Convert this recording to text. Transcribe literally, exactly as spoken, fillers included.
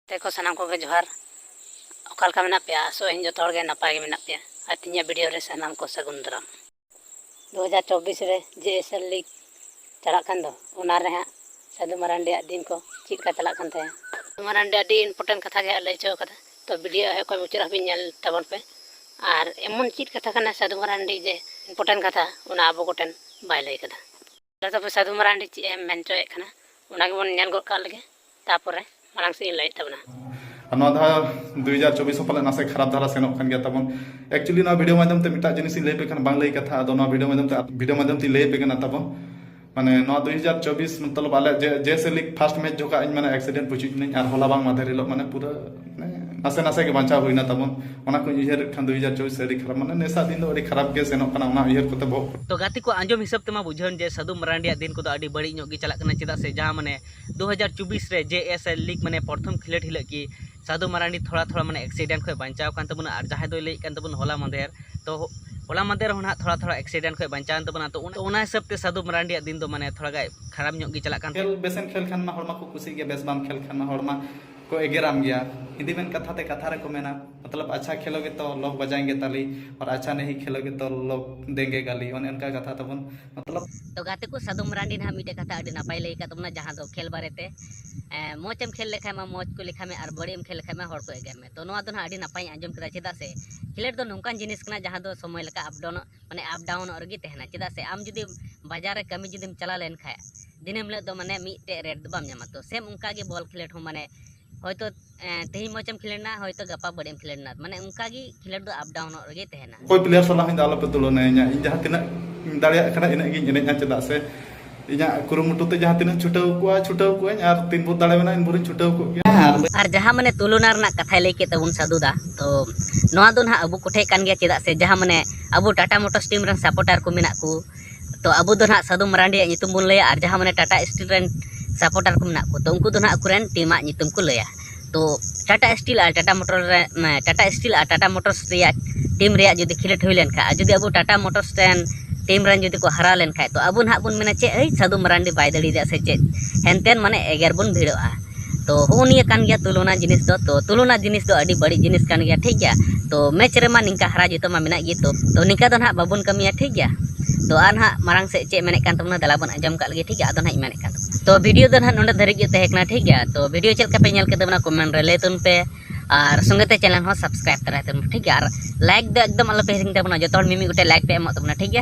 ᱛᱮᱠᱚ ᱥᱟᱱᱟᱢ ᱠᱚᱜᱮ ᱡᱚᱦᱟᱨ᱾ ᱚᱠᱟ ᱞᱮᱠᱟ ᱢᱮᱱᱟᱜ ᱯᱮᱭᱟ? ᱟᱥᱚᱜ ᱟᱹᱧ ᱡᱚᱛᱚ ᱦᱚᱲ ᱜᱮ ᱱᱟᱯᱟᱭ ᱜᱮ ᱢᱮᱱᱟᱜ ᱯᱮᱭᱟ᱾ ᱟᱨ ᱛᱮᱦᱮᱧᱟᱜ video ᱨᱮ ᱥᱟᱱᱟᱢ ᱠᱚ ᱥᱟᱹᱜᱩᱱ ᱫᱟᱨᱟᱢ᱾ ᱫᱩ ᱦᱟᱡᱟᱨ ᱪᱚᱵᱵᱤᱥ ᱨᱮ J S L league ᱪᱟᱞᱟᱜ ᱠᱟᱱ ᱫᱚ, ᱚᱱᱟ ᱨᱮ ᱦᱟᱸᱜ ᱥᱟᱹᱫᱷᱩ ᱢᱟᱨᱟᱱᱰᱤᱭᱟᱜ ᱫᱤᱱ ᱠᱚ ᱪᱮᱫ ᱞᱮᱠᱟ ᱪᱟᱞᱟᱜ ᱠᱟᱱ ᱛᱟᱭᱟ᱾ ᱥᱟᱹᱫᱷᱩ ᱢᱟᱨᱟᱱᱰᱤ ᱟᱹᱰᱤ important ᱠᱟᱛᱷᱟ ᱜᱮ ᱦᱟᱸᱜ ᱞᱟᱹᱭ ᱦᱚᱪᱚ ᱠᱟᱫᱟ᱾ ᱛᱚ video ᱮᱦᱚᱵ ᱠᱷᱚᱱ ᱢᱩᱪᱟᱹᱫ ᱦᱟᱹᱵᱤᱡ ᱧᱮᱞ ᱛᱟᱵᱚᱱ ᱯᱮ᱾ ᱟᱨ ᱮᱢᱚᱱ ᱪᱮᱫ ᱠᱟᱛᱷᱟ ᱠᱟᱱᱟ ᱥᱟᱹᱫᱷᱩ ᱢᱟᱨᱟᱱᱰᱤ ᱡᱮ important ᱠᱟᱛᱷᱟ, ᱚᱱᱟ ᱟᱵᱚ ᱠᱚᱴᱷᱮᱱ ᱵᱟᱭ ᱞᱟᱹᱭ ᱠᱟᱫᱟ᱾ ᱛᱚᱵᱮ ᱥᱟᱹᱫᱷᱩ ᱢᱟᱨᱟᱱᱰᱤ ᱪᱮᱫ ᱮ ᱢᱮᱱ ᱦᱚᱪᱚᱭᱮᱫ ᱠᱟᱱᱟ, ᱚᱱᱟ ᱜᱮᱵᱚᱱ ᱧᱮᱞ ᱜᱚᱫ ᱠᱟᱜ ᱞᱮᱜᱮ, ᱛᱟᱯᱚᱨᱮ ᱢᱟᱲᱟᱝ ᱥᱮᱫ ᱤᱧ ᱞᱟᱹᱭᱮᱫ ᱛᱟᱵᱚᱱᱟ᱾ ᱟᱨ ᱱᱚᱣᱟ ᱫᱷᱟᱣ ᱫᱩ ᱦᱟᱡᱟᱨ ᱪᱚᱵᱵᱤᱥ ᱦᱚᱸ ᱯᱟᱞᱮ ᱱᱟᱥᱮ ᱠᱷᱟᱨᱟᱯ ᱫᱷᱟᱨᱟ ᱥᱮᱱᱚᱜ ᱠᱟᱱ ᱜᱮᱭᱟ ᱛᱟᱵᱚᱱ᱾ Actually ᱱᱚᱣᱟ video ᱢᱟᱫᱽᱫᱷᱚᱢ ᱛᱮ ᱢᱤᱫᱴᱟᱜ ᱡᱤᱱᱤᱥ ᱤᱧ ᱞᱟᱹᱭ ᱟᱯᱮ ᱠᱷᱟᱱ ᱵᱟᱝ ᱞᱟᱹᱭ ᱠᱟᱛᱷᱟ, ᱟᱫᱚ ᱱᱚᱣᱟ video ᱢᱟᱫᱽᱫᱷᱚᱢ ᱛᱮ video ᱢᱟᱫᱽᱫᱷᱚᱢ ᱛᱮᱧ ᱞᱟᱹᱭ ᱟᱯᱮ ᱠᱟᱱᱟ ᱛᱟᱵᱚᱱ᱾ ᱢᱟᱱᱮ ᱱᱚᱣᱟ ᱫᱩ ᱦᱟᱡᱟᱨ ᱪᱚᱵᱵᱤᱥ ᱢᱚᱛᱞᱚᱵ ᱟᱞᱮ ᱡᱮ ᱡᱮ ᱥᱮ ᱞᱤᱜᱽ first match ᱡᱚᱠᱷᱟᱜ ᱤᱧ ᱢᱟᱱᱮ accident ᱯᱩᱪᱩᱡ ᱱᱟᱹᱧ, ᱟᱨ ᱦᱚᱞᱟ ᱵᱟᱝ ᱢᱟᱫᱷᱮᱨ ᱦᱤᱞᱳᱜ ᱢᱟᱱᱮ ᱯᱩᱨᱟᱹ ᱢᱟᱱᱮ ᱱᱟᱥᱮ ᱱᱟᱥᱮ ᱜᱮ ᱵᱟᱧᱪᱟᱣ ᱦᱩᱭᱱᱟ ᱛᱟᱵᱚᱱ᱾ ᱚᱱᱟ ᱠᱚᱧ ᱩᱭᱦᱟᱹᱨᱮᱫ ᱠᱷᱟᱱ ᱫᱩ ᱦᱟᱡᱟᱨ ᱪᱚᱵᱵᱤᱥ ᱟᱹᱰᱤ ᱠᱷᱟᱨᱟᱯ, ᱢᱟᱱᱮ ᱱᱮᱥᱟᱜ ᱫᱤᱱ ᱫᱚ ᱟᱹᱰᱤ ᱠᱷᱟᱨᱟᱯ ᱜᱮ ᱥᱮᱱᱚᱜ ᱠᱟᱱᱟ, ᱚᱱᱟ ᱩᱭᱦᱟᱹᱨ ᱠᱚᱛᱮ ᱵᱚᱦᱚᱜ ᱠᱚ᱾ ᱛᱚ ᱜᱟᱛᱮ ᱠᱚ, ᱟᱸᱡᱚᱢ ᱦᱤᱥᱟᱹᱵ ᱛᱮᱢᱟ ᱵᱩᱡᱷᱟᱹᱣᱮᱱ ᱡᱮ ᱥᱟᱹᱫᱷᱩ ᱢᱟᱨᱟᱱᱰᱤᱭᱟᱜ ᱫᱤᱱ ᱠᱚᱫᱚ ᱟᱹᱰᱤ ᱵᱟᱹᱲᱤᱡ ᱧᱚᱜ ᱜᱮ ᱪᱟᱞᱟᱜ ᱠᱟᱱᱟ, ᱪᱮᱫᱟᱜ ᱥᱮ ᱡᱟᱦᱟᱸ ᱢᱟᱱᱮ ᱫᱩ ᱦᱟᱡᱟᱨ ᱪᱚᱵᱵᱤᱥ ᱨᱮ J S L ᱞᱤᱜᱽ ᱢᱟᱱᱮ ᱯᱨᱚᱛᱷᱚᱢ ᱠᱷᱮᱞᱳᱰ ᱦᱤᱞᱳᱜ ᱜᱮ ᱥᱟᱹᱫᱷᱩ ᱢᱟᱨᱟᱱᱰᱤ ᱛᱷᱚᱲᱟ ᱛᱷᱚᱲᱟ ᱢᱟᱱᱮ accident ᱠᱷᱚᱱ ᱵᱟᱧᱪᱟᱣ ᱠᱟᱱ ᱛᱟᱵᱚᱱᱟ, ᱟᱨ ᱡᱟᱦᱟᱸᱭ ᱫᱚᱭ ᱞᱟᱹᱭᱮᱫ ᱠᱟᱱ ᱛᱟᱵᱚᱱᱟ ᱦᱚᱞᱟ ᱢᱟᱫᱷᱮᱨ, ᱛᱚ ᱦᱚᱞᱟ ᱢᱟᱫᱷᱮᱨ ᱦᱚᱸ ᱱᱟᱦᱟᱜ ᱛᱷᱚᱲᱟ ᱛᱷᱚᱲᱟ accident ᱠᱷᱚᱱ ᱵᱟᱧᱪᱟᱣᱮᱱ ᱛᱟᱵᱚᱱᱟ᱾ ᱛᱚ ᱚᱱᱟ ᱦᱤᱥᱟᱹᱵ ᱛᱮ ᱥᱟᱹᱫᱷᱩ ᱢᱟᱨᱟᱱᱰᱤᱭᱟᱜ ᱫᱤᱱ ᱫᱚ ᱢᱟᱱᱮ ᱛᱷᱚᱲᱟ ᱜᱟᱱ ᱠᱷᱟᱨᱟᱯ ᱧᱚᱜ ᱜᱮ ᱪᱟᱞᱟᱜ ᱠᱟᱱ ᱛᱟᱦᱮᱸᱫ᱾ ᱠᱷᱮᱞ ᱵᱮᱥᱮᱢ ᱠᱷᱮᱞ ᱠᱷᱟᱱ ᱢᱟ ᱦᱚᱲ ᱢᱟᱠᱚ ᱠᱩᱥᱤᱜ ᱜᱮᱭᱟ, ᱵᱮᱥ ᱵᱟᱢ ᱠᱷᱮᱞ ᱠᱷᱟᱱ ᱢᱟ ᱦᱚᱲ ᱢᱟ ᱠᱚ ᱮᱜᱮᱨᱟᱢ ᱜᱮᱭᱟ᱾ ᱦᱤᱱᱫᱤ ᱢᱮᱱ ᱠᱟᱛᱷᱟ ᱛᱮ ᱠᱟᱛᱷᱟ ᱨᱮᱠᱚ ᱢᱮᱱᱟ, मतलब अच्छा खेलोगे तो लोग बजाएंगे ताली और अच्छा नहीं खेलोगे तो लोग देंगे गाली, ᱚᱱᱮ ᱚᱱᱠᱟ ᱠᱟᱛᱷᱟ ᱛᱟᱵᱚᱱ᱾ मतलब ᱛᱚ ᱜᱟᱛᱮ ᱠᱚ, ᱥᱟᱹᱫᱷᱩ ᱢᱟᱨᱟᱱᱰᱤ ᱱᱟᱦᱟᱜ ᱢᱤᱫᱴᱮᱡ ᱠᱟᱛᱷᱟ ᱟᱹᱰᱤ ᱱᱟᱯᱟᱭ ᱞᱟᱹᱭ ᱟᱠᱟᱫ ᱛᱟᱵᱚᱱᱟ, ᱡᱟᱦᱟᱸ ᱫᱚ ᱠᱷᱮᱞ ᱵᱟᱨᱮᱛᱮ᱾ ᱮᱸ, ᱢᱚᱡᱽ ᱮᱢ ᱠᱷᱮᱞ ᱞᱮᱠᱷᱟᱡ ᱢᱟ ᱢᱚᱡᱽ ᱠᱚ ᱞᱮᱠᱷᱟ ᱢᱮ, ᱟᱨ ᱵᱟᱹᱲᱤᱡ ᱮᱢ ᱠᱷᱮᱞ ᱞᱮᱠᱷᱟᱡ ᱢᱟ ᱦᱚᱲ ᱠᱚ ᱮᱜᱮᱨ ᱢᱮ᱾ ᱛᱚ ᱱᱚᱣᱟ ᱫᱚ ᱱᱟᱦᱟᱜ ᱟᱹᱰᱤ ᱱᱟᱯᱟᱭᱤᱧ ᱟᱸᱡᱚᱢ ᱠᱮᱫᱟ, ᱪᱮᱫᱟᱜ ᱥᱮ ᱠᱷᱮᱞᱳᱰ ᱫᱚ ᱱᱚᱝᱠᱟᱱ ᱡᱤᱱᱤᱥ ᱠᱟᱱᱟ ᱡᱟᱦᱟᱸ ᱫᱚ ᱥᱚᱢᱚᱭ ᱞᱮᱠᱟ up down ᱚᱜ ᱨᱮᱜᱮ ᱛᱟᱦᱮᱱᱟ᱾ ᱪᱮᱫᱟᱜ ᱥᱮ ᱟᱢ ᱡᱩᱫᱤ ᱵᱟᱡᱟᱨ ᱨᱮ ᱠᱟᱹᱢᱤ ᱡᱩᱫᱤᱢ ᱪᱟᱞᱟᱣ ᱞᱮᱱᱠᱷᱟᱡ ᱫᱤᱱᱟᱹᱢ ᱦᱤᱞᱳᱜ ᱫᱚ ᱢᱟᱱᱮ ᱢᱤᱫᱴᱮᱡ rate ᱫᱚ ᱵᱟᱢ ᱧᱟᱢᱟ᱾ ᱛᱚ same ᱚᱱᱠᱟ ᱜᱮ ᱵᱚᱞ ᱠᱷᱮᱞᱳᱰ ᱦᱚᱸ ᱢᱟᱱᱮ ᱦᱚᱭᱛᱳ ᱮᱸ, ᱛᱮᱦᱮᱧ ᱢᱚᱡᱽ ᱮᱢ ᱠᱷᱮᱞᱳᱰ ᱮᱱᱟ, ᱦᱚᱭᱛᱳ ᱜᱟᱯᱟ ᱵᱟᱹᱲᱤᱡ ᱮᱢ ᱠᱷᱮᱞᱳᱰ ᱮᱱᱟ, ᱢᱟᱱᱮ ᱚᱱᱠᱟ ᱜᱮ ᱠᱷᱮᱞᱳᱰ ᱫᱚ up down ᱚᱜ ᱨᱮᱜᱮ ᱛᱟᱦᱮᱱᱟ᱾ ᱚᱠᱚᱭ player ᱥᱟᱞᱟᱜ ᱦᱚᱸ ᱤᱧ ᱫᱚ ᱟᱞᱚᱯᱮ ᱛᱩᱞᱚᱱᱟᱭᱤᱧᱟ᱾ ᱤᱧ ᱡᱟᱦᱟᱸ ᱛᱤᱱᱟᱹᱜ ᱤᱧ ᱫᱟᱲᱮᱭᱟᱜ ᱠᱟᱱᱟ ᱤᱱᱟᱹᱜ ᱜᱤᱧ ᱮᱱᱮᱡᱼᱟ, ᱪᱮᱫᱟᱜ ᱥᱮ ᱤᱧᱟᱹᱜ ᱠᱩᱨᱩᱢᱩᱴᱩ ᱛᱮ ᱡᱟᱦᱟᱸ ᱛᱤᱱᱟᱹᱜ ᱪᱷᱩᱴᱟᱹᱣ ᱠᱚᱜᱼᱟ ᱪᱷᱩᱴᱟᱹᱣ ᱠᱚᱜᱼᱟᱹᱧ, ᱟᱨ ᱛᱤᱱ ᱵᱷᱳᱨ ᱫᱟᱲᱮ ᱢᱮᱱᱟᱜᱼᱟ ᱤᱱ ᱵᱷᱳᱨᱤᱧ ᱪᱷᱩᱴᱟᱹᱣ ᱠᱚᱜ ᱜᱮᱭᱟ᱾ ᱟᱨ ᱡᱟᱦᱟᱸ ᱢᱟᱱᱮ ᱛᱩᱞᱚᱱᱟ ᱨᱮᱱᱟᱜ ᱠᱟᱛᱷᱟᱭ ᱞᱟᱹᱭ ᱠᱮᱫ ᱛᱟᱵᱚᱱ ᱥᱟᱹᱫᱷᱩ ᱫᱟ, ᱛᱚ ᱱᱚᱣᱟ ᱫᱚ ᱱᱟᱦᱟᱜ ᱟᱵᱚ ᱠᱚᱴᱷᱮᱡ ᱠᱟᱱ ᱜᱮᱭᱟ, ᱪᱮᱫᱟᱜ ᱥᱮ ᱡᱟᱦᱟᱸ ᱢᱟᱱᱮ ᱟᱵᱚ ᱴᱟᱴᱟ ᱢᱳᱴᱚᱨᱥ ᱴᱤᱢ ᱨᱮᱱ supporter ᱠᱚ ᱢᱮᱱᱟᱜ ᱠᱚ, ᱛᱚ ᱟᱵᱚ ᱫᱚ ᱱᱟᱦᱟᱜ ᱥᱟᱹᱫᱷᱩ ᱢᱟᱨᱟᱱᱰᱤᱭᱟᱜ ᱧᱩᱛᱩᱢ ᱵᱚᱱ ᱞᱟᱹᱭᱟ, ᱟᱨ ᱡᱟᱦᱟᱸ ᱢᱟᱱᱮ ᱴᱟᱴᱟ ᱥᱴᱤᱞ ᱨᱮᱱ supporter ᱠᱚ ᱢᱮᱱᱟᱜ ᱠᱚ, ᱛᱚ ᱩᱱᱠᱩ ᱫᱚ ᱱᱟᱦᱟᱜ ᱟᱠᱚᱨᱮᱱ ᱴᱤᱢᱟᱜ ᱧᱩᱛᱩᱢ ᱠᱚ ᱞᱟᱹᱭᱟ᱾ ᱛᱚ ᱴᱟᱴᱟ ᱥᱴᱤᱞ ᱟᱨ ᱴᱟᱴᱟ ᱢᱳᱴᱚᱨ ᱨᱮ, ᱢᱟᱱᱮ ᱴᱟᱴᱟ ᱥᱴᱤᱞ ᱟᱨ ᱴᱟᱴᱟ ᱢᱳᱴᱚᱨᱥ ᱨᱮᱭᱟᱜ ᱴᱤᱢ ᱨᱮᱭᱟᱜ ᱡᱩᱫᱤ ᱠᱷᱮᱞᱳᱰ ᱦᱩᱭ ᱞᱮᱱᱠᱷᱟᱱ, ᱟᱨ ᱡᱩᱫᱤ ᱟᱵᱚ ᱴᱟᱴᱟ ᱢᱳᱴᱚᱨᱥ ᱨᱮᱱ ᱴᱤᱢ ᱨᱮᱱ ᱡᱩᱫᱤ ᱠᱚ ᱦᱟᱨᱟᱣ ᱞᱮᱱᱠᱷᱟᱱ, ᱛᱚ ᱟᱵᱚ ᱱᱟᱦᱟᱜ ᱵᱚᱱ ᱢᱮᱱᱟ ᱪᱮᱫ, ᱮᱭ ᱥᱟᱹᱫᱷᱩ ᱢᱟᱨᱟᱱᱰᱤ ᱵᱟᱭ ᱫᱟᱲᱮᱭᱟᱫᱟ ᱥᱮ ᱪᱮᱫ, ᱦᱮᱱᱛᱮᱱ ᱢᱟᱱᱮ ᱮᱜᱮᱨ ᱵᱚᱱ ᱵᱷᱤᱲᱚᱜᱼᱟ᱾ ᱛᱚ ᱦᱚᱸᱜᱼᱚ ᱱᱤᱭᱟᱹ ᱠᱟᱱ ᱜᱮᱭᱟ ᱛᱩᱞᱚᱱᱟ ᱡᱤᱱᱤᱥ ᱫᱚ᱾ ᱛᱚ ᱛᱩᱞᱚᱱᱟ ᱡᱤᱱᱤᱥ ᱫᱚ ᱟᱹᱰᱤ ᱵᱟᱹᱲᱤᱡ ᱡᱤᱱᱤᱥ ᱠᱟᱱ ᱜᱮᱭᱟ, ᱴᱷᱤᱠ ᱜᱮᱭᱟ᱾ ᱛᱚ ᱢᱮᱪ ᱨᱮᱢᱟ ᱱᱤᱝᱠᱟ ᱦᱟᱨᱟ ᱡᱤᱛᱟᱹᱣ ᱢᱟ ᱢᱮᱱᱟᱜ ᱜᱮ, ᱛᱚ ᱛᱚ ᱱᱤᱝᱠᱟ ᱫᱚ ᱱᱟᱦᱟᱜ ᱵᱟᱵᱚᱱ ᱠᱟᱹᱢᱤᱭᱟ, ᱴᱷᱤᱠ ᱜᱮᱭᱟ᱾ ᱛᱚ ᱟᱨ ᱱᱟᱦᱟᱜ ᱢᱟᱲᱟᱝ ᱥᱮᱫ ᱪᱮᱫ ᱢᱮᱱᱮᱫ ᱠᱟᱱ ᱛᱟᱵᱚᱱᱟ, ᱫᱮᱞᱟ ᱵᱚᱱ ᱟᱸᱡᱚᱢ ᱠᱟᱜ ᱞᱮᱜᱮ, ᱴᱷᱤᱠ ᱜᱮᱭᱟ᱾ ᱟᱫᱚ ᱱᱟᱦᱟᱜ ᱤᱧ ᱢᱮᱱᱮᱫ ᱠᱟᱱ ᱛᱟᱵᱚᱱᱟ, ᱛᱚ ᱵᱷᱤᱰᱤᱭᱳ ᱫᱚ ᱱᱟᱦᱟᱜ ᱱᱚᱰᱮ ᱫᱷᱟᱹᱨᱤᱡ ᱜᱮ ᱛᱟᱦᱮᱸ ᱠᱟᱱᱟ, ᱴᱷᱤᱠ ᱜᱮᱭᱟ᱾ ᱛᱚ ᱵᱷᱤᱰᱤᱭᱳ ᱪᱮᱫ ᱞᱮᱠᱟ ᱯᱮ ᱧᱮᱞ ᱠᱮᱫᱟ, ᱚᱱᱟ ᱠᱚᱢᱮᱱᱴ ᱨᱮ ᱞᱟᱹᱭ ᱛᱟᱵᱚᱱ ᱯᱮ᱾ ᱟᱨ ᱥᱚᱸᱜᱮ ᱛᱮ ᱪᱮᱱᱮᱞ ᱦᱚᱸ ᱥᱟᱵᱥᱠᱨᱟᱭᱤᱵ ᱛᱚᱨᱟᱭ ᱛᱟᱵᱚᱱ ᱯᱮ, ᱴᱷᱤᱠ ᱜᱮᱭᱟ᱾ ᱟᱨ ᱞᱟᱭᱤᱠ ᱫᱚ ᱮᱠᱫᱚᱢ ᱟᱞᱚ ᱯᱮ ᱦᱤᱲᱤᱧ ᱛᱟᱵᱚᱱᱟ, ᱡᱚᱛᱚ ᱦᱚᱲ ᱢᱤᱢᱤᱫ ᱜᱚᱴᱮᱡ ᱞᱟᱭᱤᱠ ᱯᱮ ᱮᱢᱚᱜ ᱛᱟᱵᱚᱱᱟ, ᱴᱷᱤᱠ ᱜᱮᱭᱟ᱾